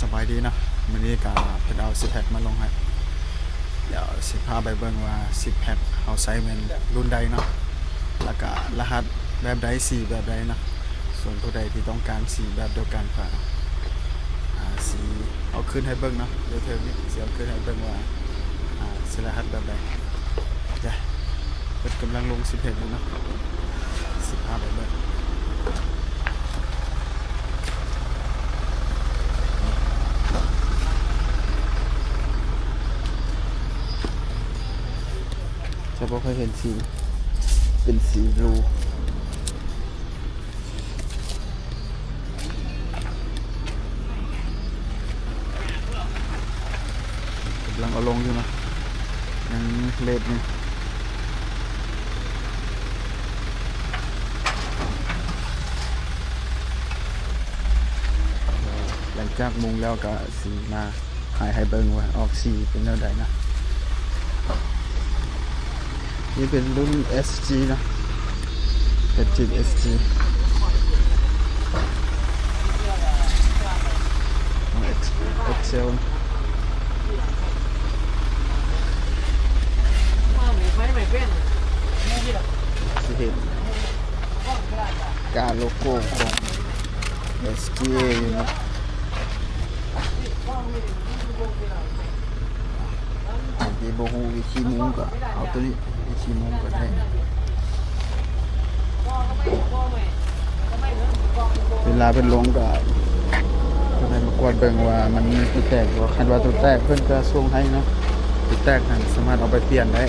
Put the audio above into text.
ສະບາຍດີເນາະ, ມື້ນີ້ກະເພິ່ນເອົາຊິແພັກມາລົງໃຫ້. ດຽວຊິພາໄປເບິ່ງວ່າຊິແພັກເຮົາໃຊ້ແມ່ນລຸ້ນໃດເນາະ, ແລ້ວກະລະຫັດແບບໃດ ສີແບບໃດເນາະ. ສ່ວນຜູ້ໃດທີ່ຕ້ອງການສີແບບດຽວກັນກະ ອາ ຊິເອົາຂຶ້ນໃຫ້ເບິ່ງເນາະ, ດຽວເທິງນີ້ຊິເອົາຂຶ້ນໃຫ້ເບິ່ງວ່າ ອາ ຊິລະຫັດແບບໃດ. ເພິ່ນກຳລັງລົງຊິແພັກຢູ່ເນາະ, ຊິພາໄປເບິ່ງ. ຈະບໍ່ເຄີຍເຫັນສີ ເປັນສີບລູ. ກຳລັງເອົາລົງຢູ່ເນາະ, ຍັງເລດຢູ່. ຫຼັງຈາກມຸງແລ້ວກະຊິມາ ຖ່າຍໃຫ້ເບິ່ງວ່າອອກສີເປັນແນວໃດນະ. ນີ້ເປັນລຸ້ນເອສຈີນະ, ເປັນຈີນເອສຈີ ເອັກເຊລ ຊິເຫັນກາໂລໂກ້ຂອງເອສຈີເອຢູ່ນະ. ໃຜທີ່ບໍ່ຮູ້ວິທີມຸງກໍເອົາໂຕນີ້ ວິທີມຸງກໍໄດ້. ເວລາເພິ່ນລົງກໍເພິ່ນໃຫ້ມາກວດເບິ່ງວ່າມັນມີໂຕແຕກບໍ່, ຄັນວ່າໂຕແຕກເພິ່ນກໍສົ່ງໃຫ້ເນາະ, ໂຕແຕກຫັ້ນສາມາດເອົາໄປປ່ຽນໄດ້.